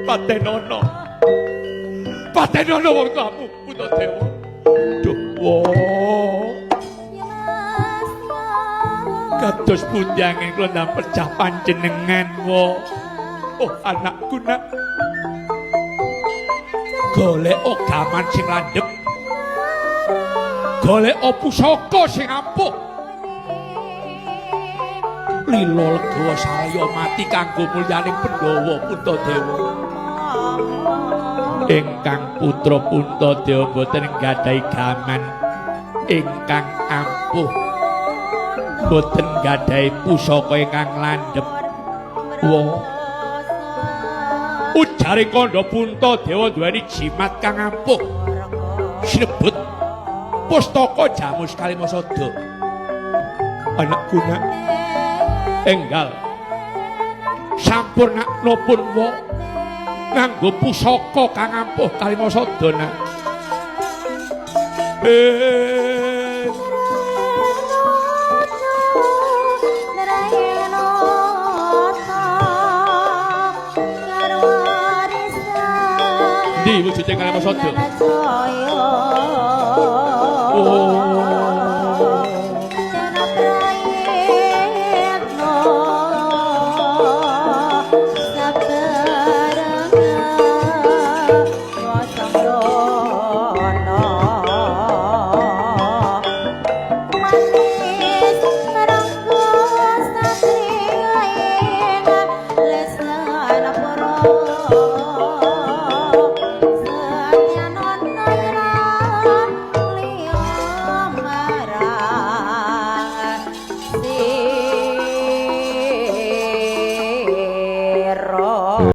Patenono. Patenono wong tuamu, Puntadewa. Duh, wo. Kados pundi anggen kula ndang pecah panjenengan, wo. Oh, anakku nak. Golek gaman sing landhep. Golek pusaka sing ampuh. Lila legawa salya mati kanggo mulyaning Pandhawa Puntadewa. Ingkang putra Puntadewa boten nggadahi gaman ingkang ampuh. Boten nggadahi pusaka ingkang landhep. Wo. Ujare kandha Puntadewa duweni jimat kang ampuh. Sinebut Pustaka Jamus Kalimasada. Anakku nak enggal sampurnakno pun wa nganggo pusaka kang ampuh Kalimasada nak. Ndi wujude Kalimasada? Oh.